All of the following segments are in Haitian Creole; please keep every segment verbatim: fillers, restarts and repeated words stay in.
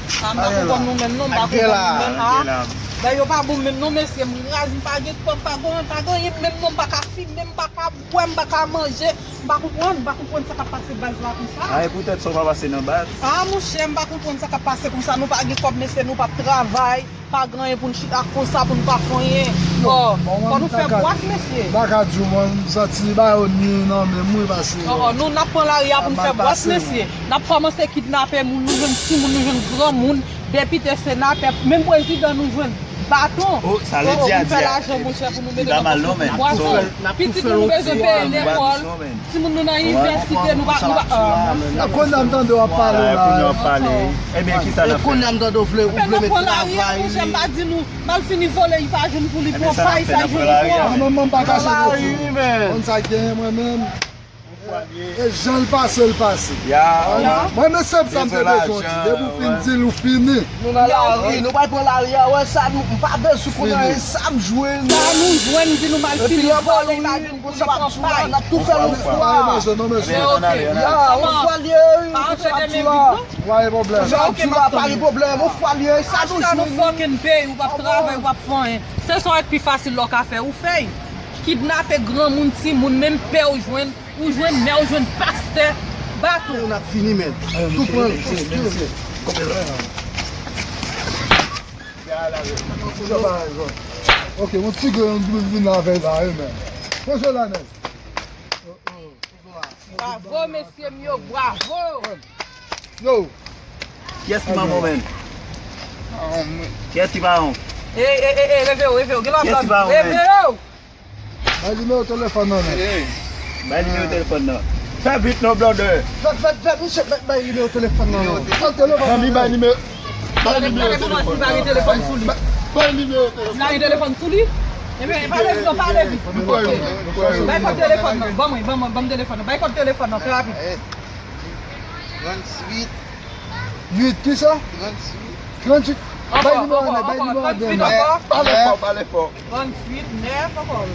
A, m pa konprann nou menm non, m pa konprann nou menm. A, bagay yo pa bon menm non, mesye, m raz, m pa gen kòb, m pa gen, pa gen anyen menm non, m pa ka fimen, m pa ka bwè, m pa ka manje, m pa konprann, m pa konprann sa k ap pase baz la konsa. A, e poutèt sa w pa pase nan baz? A, monchè, m pa konprann sa k ap pase konsa, nou pa gen kòb, mesye, nou p ap travay. Pa gen anyen pou n chita konsa, pou n pa fè anyen. Ò, fò nou fè bwas, mesye. M pa ka di w, mwen, m santi ba yo ni nan men m, wi, pase. Ò, nou, n ap pran lari a pou n fè bwas, mesye. N ap kòmanse kidnape moun, nou jwenn timoun, nou jwenn granmoun, depite, senatè, menm prezidan nou jwenn. Baton. Ò, sa vle di a, di a, li pa mal non, men. Bwason. Pitit nou, nou bezwen peye lekòl. Timoun nou nan inivèsite, nou pa, nou pa, ah, non. Kounye a m tande w ap pale la. Kounye a w ap pale. Ebyen, kisa n ap fè? Kounye a m tande w vle, ou vle met travay. Monchè, m pa di nou, m al fini vole, li pa jwenn pou li pran pay, sa jwenn pou. Mwen menm, m pa kache de di. Konn sa k genyen, mwen menm. E jan l pase, l pase. Mwen menm, se sa m te bezwen di. Depi w fin di l, ou fini. Nou nan lari, nou pral pran lari a, wè sa, nou, m pa bezwen konnen anyen, sa m jwenn. Sa nou jwenn, di nou m al fini vole, li pa jwenn pou li pran pay. N ap tou fè yon fwa. Ya, yon fwa l ye, wi, m ap di la. Pa gen pwoblèm. M ap di la, pa gen pwoblèm, yon fwa l ye, sa nou jwenn. Achita nou fucking pay, ou p ap travay, ou p ap fè anyen. Se sa w wè k pi fasil lè w ka fè, ou fè. Kidnape granmoun, timoun, menm pè w jwenn. Ou jwenn mè, ou jwenn pastè, baton. N ap fini, men. Tout pran l. Ok, yon ti grenn vin avè l la, wi, men. Pran jò la, nèg. Bravo, mesye m yo, bravo. Yo. Kiyès ki manman w, men? Kiyès ki paran w? E, e, e, e, leve w, leve w. Gen lòt lòt. Leve w. Bay nimewo telefòn nan, men. Bay nimewo telefòn nan. Fè vit non, blòdè. Fè, fè, fè, misye, bay, bay nimewo telefòn nan, non. Fè telefòn nan. Zanmi, bay nimewo. Bay nimewo telefòn nan. Bay nimewo telefòn. Li pa gen telefòn sou li? Ebyen, pale vit non, pale vit. Bay kòd telefòn nan. Ban mwen, ban mwen, ban m telefòn nan. Bay kòd telefòn nan, fè rapid. Trannuit. Uit kisa? Trannuit. Trannuit. Bay nimewo a, bay nimewo a. Pale fò, pale fò. Trannuit, nèf ankò.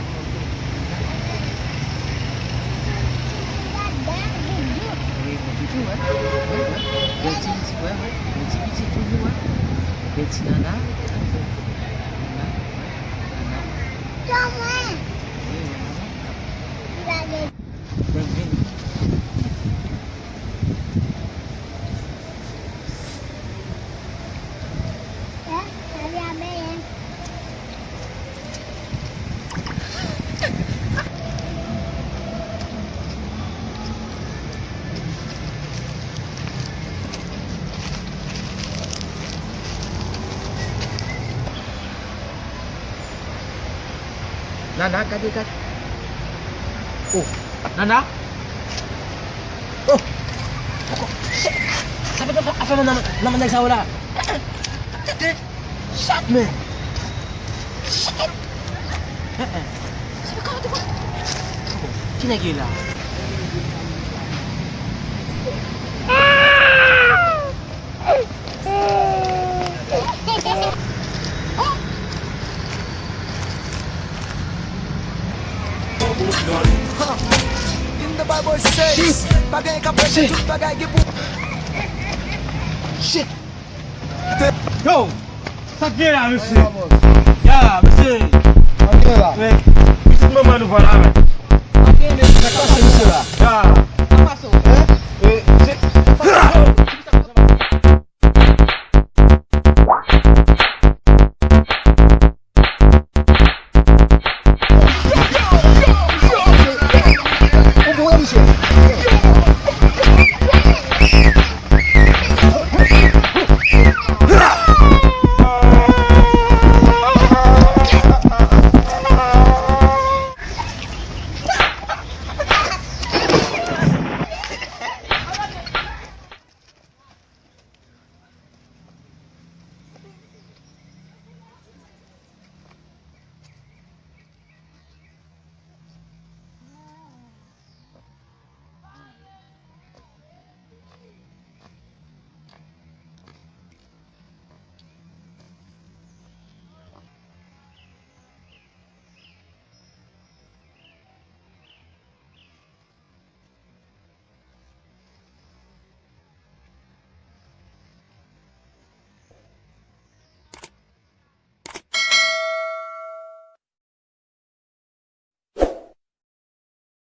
Wi, bon, pitit, wè. Wè, wè. Bèl ti pitit, wè, wè. Bèl ti pitit toujou, wè. Bèl ti nana. Nana, wè. Nana. Wi, wè, nana. Vin, vin. Nana, gade, gade. Oh, Nana. Oh. Sa fè afè nan, nan, nan nèg sa yo la. Tete. Chat, men. Chat. Sa fè karant. Ki nèg ye la? Shit. Shit. Yo, sa k gen la, mesye? Ya, mesye. Sa k gen la? Men, pitit manman nou pran la, men. Sa k pase, mesye la? Ya.